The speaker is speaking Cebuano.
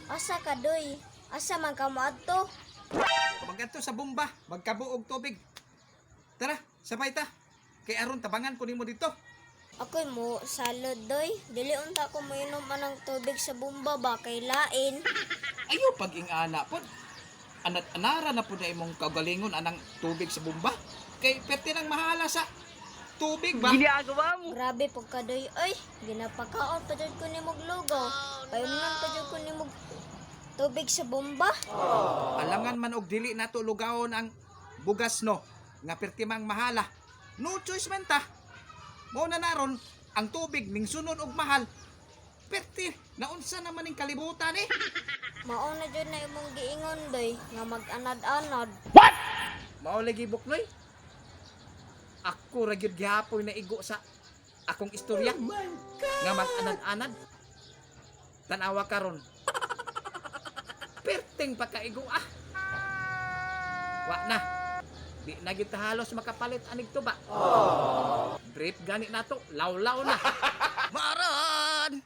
Asa ka, doy? Asa man ka moadto? Magadto sa bomba, magkabuog tubig. Tara, sabay ta. Kay aron tabangan ko nimo dito. Ako'y mo salod, doy. Dili unta ko moinom anang tubig sa bomba ba kay lain. Ayo pag ingana pod. Anat anara na pod na imong kaugalingon anang tubig sa bomba. Kay perte nang mahala sa tubig ba? Ginagawa mo. Grabe pagkadoy ay, ginapakaon pa jud ko nimog lugaw. Painom pa jud ko nimog tubig sa bomba. Alangan man og dili nato lugawon ang bugas no nga perti mang mahala. No choice man ta. Mao na naron ang tubig ning sunod og mahal. Perti naunsa naman ning kalibutan eh. Mao na jud na imong giingon, doy, nga mag-anad-anad. Mao lagi, Buknoy. Ako ra gyud gihapoy na igo sa akong istorya nga mag-anad-anad. Tan-awa karon. Perting pagkaigo ah. Wa na. Di na gyud ta halos makapalit anig tuba. Drip gani nato, lawlaw na. Maran!